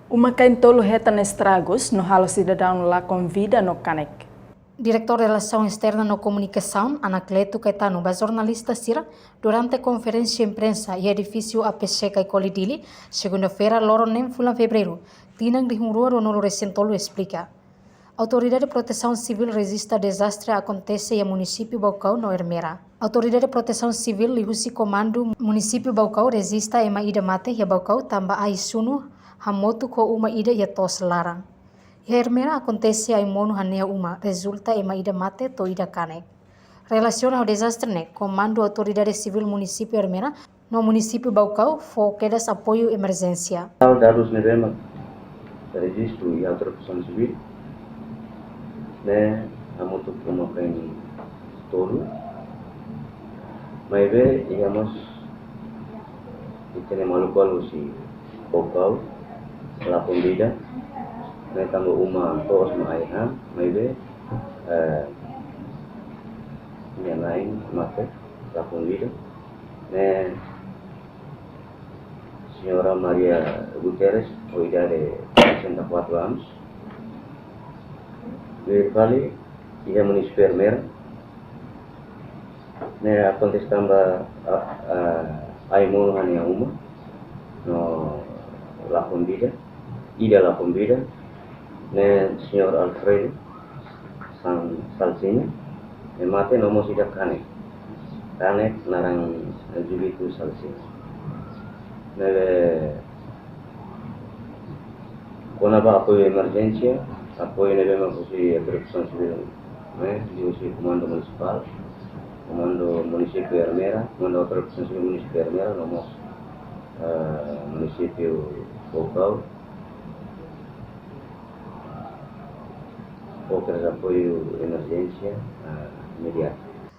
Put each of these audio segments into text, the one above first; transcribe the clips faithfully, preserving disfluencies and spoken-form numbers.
Uma-kain tolu hetan estragus no halo sidadaun lakon vida no kanek. Diretór Relasaun Esterna no Komunikasaun, Anacleto Caetano, ba jornalista sira durante konferénsia imprensa iha edifísiu A P C Caicoli Dili, segunda-feira, loron neen fulan Fevereiru, tinan rihun rua ruanulu resin tolu, esplika. Autoridade Protesaun Sivíl rejista dezastre akontese iha munisípiu Baucau no Ermera. Autoridade Protesaun Sivíl liuhusi Komandu Munisípiu Baucau rejista ema ida mate iha Baucau tanba ai-sunu hamutuk ho uma ida iha to'os laran. Iha Ermera akontese ai-monu hanehan uma, rezulta ema ida mate to'o ida kanek. Relasiona ho dezastre ne'e, Komandu Autoridade Sivíl Munisípiu Ermera no Munisípiu Baucau fó kedas apoiu emerjénsia. Dadus ne'ebé mak rejistu iha Autoridade Protesaun Sivíl ne'e hamutuk uma-kain tolu. Maibé iha mós ita-nia maluk balu husi Baucau, lakon vida. Ne'e tanba uma to'os mak ai-han, maibé, eh, nia na'in mate, lakon vida. Ne'e Señora Maria Guterres, ho idade sessenta e quatro anos. Ne'e fali iha munisípiu Ermera. Ne'e akontese tanba, a, a, ai-monu hanehan uma no lakon vida, ida lakon vida. Ne'e Señór Alfredo San Salsinha, ne'e mate no mós ida kanek. Kanek naran Julito Salsinha. Ne'ebé kona-ba apoiu emerjénsia, apoiu ne'ebé mak husi Protesaun Sivíl, ne'e, liuhusi Komandu Munisipál, Komandu Munisípiu Ermera, Komandu Protesaun Sivíl Munisípiu Ermera, no mós, eh, Munisípiu Baucau, fó kedas apoiu emerjénsia, eh, imediatu.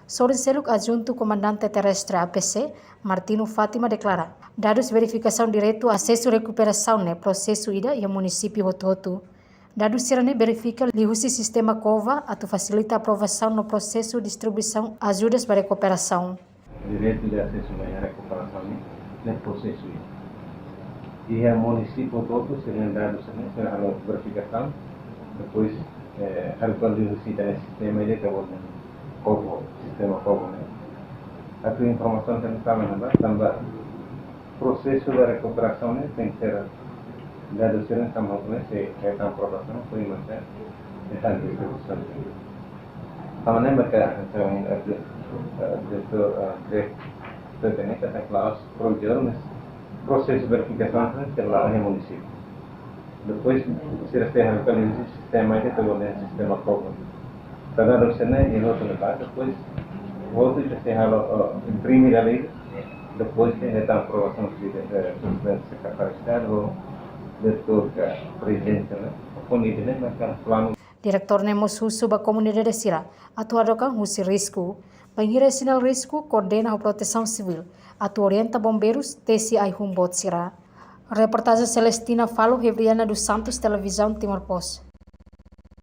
Sorin seluk Adjuntu Komandante Terrestre A P C, Martino Fátima deklara, dadus verifikasaun direitu asesu rekuperasaun ne'e prosesu ida iha munisípiu hotu-hotu. Dadus sira-ne'e verifika liuhusi sistema COVA atu fasilita aprovasaun no prosesu distribuisaun ajudas ba rekuperasaun. Direitu de asesu ba iha rekuperasaun ne'e, ne'e prosesu ida. Iha munisípiu hotu-hotu sira-nia dadus ne'e sira halo verifikasaun, depois, eh, haruka liuhusi ita-nia sistema ida ke bo COVA, sistema COVA ne'e. Atu informasaun tentang tanba, tanba prosesu de rekuperasaun ne'e tenke ser dadus sira-ne'e tanba ne'e sei hetan aprovasaun, depois mós sei hetan distribuisaun. Tanba ne'e maka, eh, eh, diretór, eh, diretór ne'e katak klaru, prosesu, mas prosesu verifikasaun ne'e sei la'o iha munisípiu. Depois, sira sei haruka liuhusi sistema ida ke bo dehan sistema COVA. Ita dadus sira-ne'e iha hotu ne'ebá, depois, hotu ita sei halo, oh, imprime dala ida, depois sei hetan aprovasaun husi, eh, Prezidente Sekretáriu Estadu, diretór ka Prezidente, ne'e. Ho ida-ne'e maka planu. Diretór ne'e mós husu ba komunidade sira atu hadook an husi risku. Bainhira iha sinál risku, koordena ho Protesaun Sivíl atu orienta bombeirus tesi ai-hun boot sira. Reportajen Celestina Falo, Hevriana dos Santos, Televizaun Timor Post.